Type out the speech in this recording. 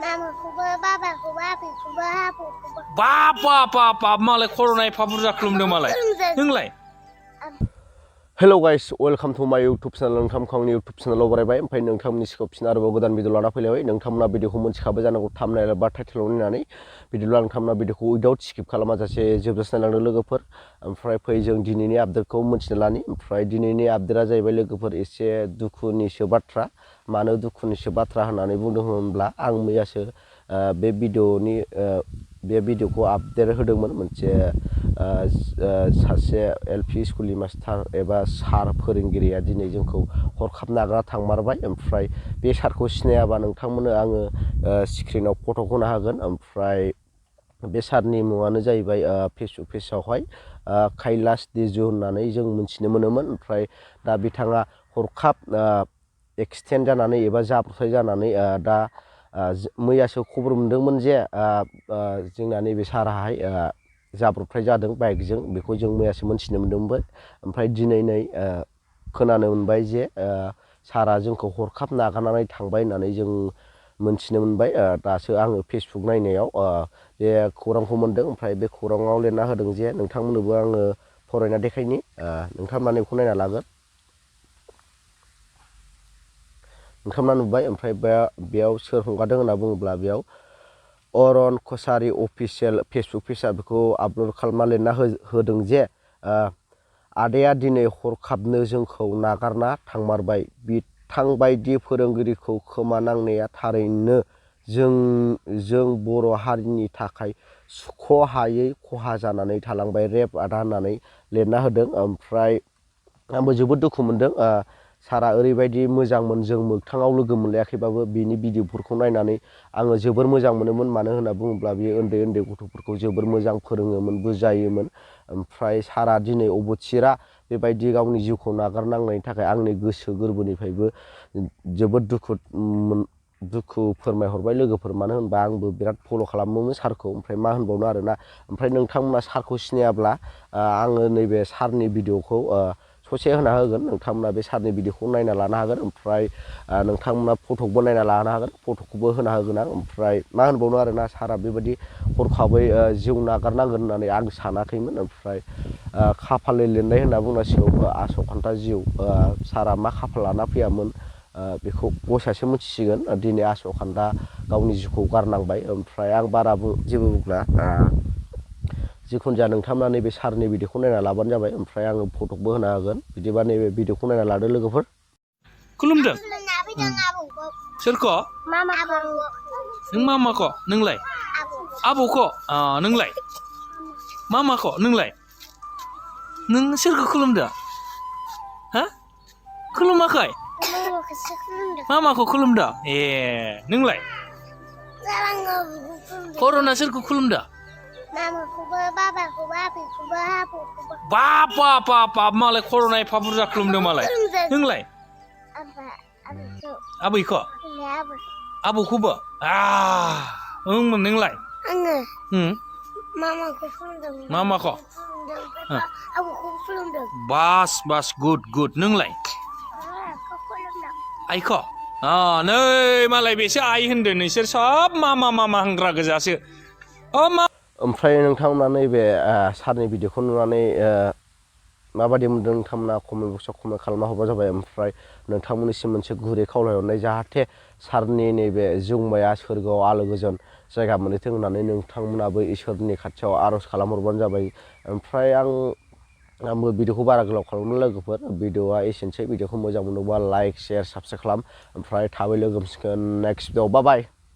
Mamaखौबो बाबाखौबो आबैखौबो आबौखौबो बाब मालाय खर'ना एफा बुरजा खुलुमदों मालाय नोंलाय Hello guys, welcome to my YouTube channel. नोंथांखौ आंनि YouTube channel बरायबाय ओमफ्राय नोंथांमोननि सिगाङाव फिन आरोबाव गोदान भिडिअ लाना फैलायबाय नोंथांमोना भिडिअखौ मोनथिखाबाय जानांगौ थाम्बनेल बा टाइटेलाव नायनानै बिदिब्ला नोंथांमोना भिडिअखौ उइदाउट स्किप खालामाजासे जोबजासे नायलांदो लोगोफोर ओमफ्राय फै जों दिनैनि आपडेटखौ मोनथिनो लानि ओमफ्राय दिनैनि आपडेटआ जाहैबाय लोगोफोर एसे दुखुनिसो बाथ्रा मानो दुखुनिसो बाथ्रा होननानै बुंदों होनब्ला आं मैयासो बे भिडिअखौ आपडेट होदोंमोन मोनसे सासे एलपि स्कुलनि मास्टार एबा सार फोरोंगिरिया दिनै जोंखौ हरखाब नागारना थांमारबाय ओमफ्राय बे सारखौ सिनायाबा नोंथांमोननो आङो स्क्रिनाव फट' होनो हागोन ओमफ्राय बे सारनि मुङानो जाहैबाय फेसबुक पेजआवहाय kailas diju होननानै जों मिथिनो मोनोमोन ओमफ्राय दा बिथाङा हरखाब एक्सिडेन्ट जानानै एबा जाब्रबथाय जानानै दा मैयासो खबर मोनदोंमोन जे जोंना नैबे साराहाय जाब्रबथाय जादों बाइकजों बेखौ जों मैयासो मोनथिनो मोनदोंमोन ओमफ्राय दिनै नै खोनानो मोनबाय जे सारा जोंखौ हरखाब नागारनानै थांबाय होननानै जों मोनथिनो मोनबाय दासो आङो फेसबुक नायनायाव बे खौरांखौ मोनदों ओमफ्राय बे खौराङाव लिरना होदों जे नोंथांमोननोबो आङो फरायना देखायनि नोंथांमोना बेखौ नायना लागोन नोंथांमोना नुबाय ओमफ्राय बेयाव सोर हगारदों होनना बुङोब्ला बेयाव अरन कसारी अफिसियेल फेसबुक पेजआ बेखौ आपल'ड खालामना लिरना होदों जे आदाया दिनै हरखाबनो जोंखौ नागारना थांमारबाय बिथां बायदि फोरोंगिरिखौ खोमा नांनाया थारैनो जों बर' हारिनि थाखाय सुख'हायै खहा जानानै थालांबाय रेप आदा होननानै लिरना होदों ओमफ्राय आंबो जोबोद दुखु मोनदों सारा ओरैबायदि मोजांमोन जों मोगथाङाव लोगो मोनलायाखैबाबो बिनि भिडिअफोरखौ नायनानै आङो जोबोर मोजां मोनोमोन मानो होनना बुङोब्ला बियो उन्दै गथ'फोरखौ जोबोर मोजां फोरोङोमोन बुजायोमोन ओमफ्राय सारा दिनै अबथिरा बेबायदि गावनि जिउखौ नागारनांनायनि थाखाय आंनि गोसो गोरबोनिफ्रायबो जोबोद दुखु फोरमायहरबाय लोगोफोर मानो होनबा आंबो बिराद फल' खालामोमोन सारखौ ओमफ्राय मा होनबावनो आरोना ओमफ्राय नोंथांमोना सारखौ सिनायाब्ला आङो नैबे सारनि भिडिअखौ ससे होना होगोन नोंथांमोना बे सारनि भिडिअखौ नायना लानो हागोन ओमफ्राय नोंथांमोना फट'खौबो नायना लानो हागोन फट'खौबो होना होगोन आं ओमफ्राय मा होनबावनो आरोना सारा बेबायदि हरखाबै जिउ नागारनांगोन होननानै आं सानाखैमोन ओमफ्राय खाफालनि लिरनाय होनना बुंनांसिगौ आस'खान्दा जिउ सारा मा खाफाल लाना फैयामोन बेखौ गसासो मिथिसिगोन दिनै आस'खान्दा गावनि जिउखौ गारनांबाय ओमफ्राय आं बारा जेबो बुंला जिखुनु जाया नोंथांमोना नैबे सारनि भिडिअखौ नायना लाबानो जाबाय ओमफ्राय आङो फट'बो होना होगोन बिदिबा नैबे भिडिअखौ नायना लादो लोगोफोर खुलुमदों सोरखौ नों मामाखौ नोंलाय आबौखौ नोंलाय मामाखौ नोंलाय नों सोरखौ खुलुमदों हा खुलुमाखै मामाखौ खुलुमदों ए नोंलाय कर'ना सोरखौ खुलुमदों मामाखौबो बाबाखौबो आबैखौबो आबौखौबो बाब मालाय खर'ना एफा बुरजा खुलुमदों मालाय नोंलाय आबैखौ आबौखौबो नोंलाय आङो मामाखौ खुलुमदों मामाखौ आबौखौ खुलुमदों बास गुड नोंलाय आइखौ नै मालाय बेसो आइ होनदों नोंसोर सब मामा होनग्रा गोजासो ओमफ्राय नोंथांमोना नैबे सारनि भिडिअखौ नुनानै माबायदि मोनदों नोंथांमोना कमेन्ट बक्सआव कमेन्ट खालामना हरबा जाबाय ओमफ्राय नोंथांमोननिसिम मोनसे गुरै खावलायहरनाय जाहाथे सारनि नैबे जिउमाया सोरगोआव आलो गोजोन जायगा मोनहैथों होननानै नोंथांमोनाबो इसोरनि खाथियाव आर'ज खालामहरबानो जाबाय ओमफ्राय आंबो भिडिअखौ बारा गोलाव खालामनो लोगोफोर भिडिअआ एसेनोसै भिडिअखौ मोजां मोनोबा लाइक शेयार साबस्क्राइब खालाम ओमफ्राय थाबै लोगो मोनसिगोन नेक्स्ट भिडिअ बाय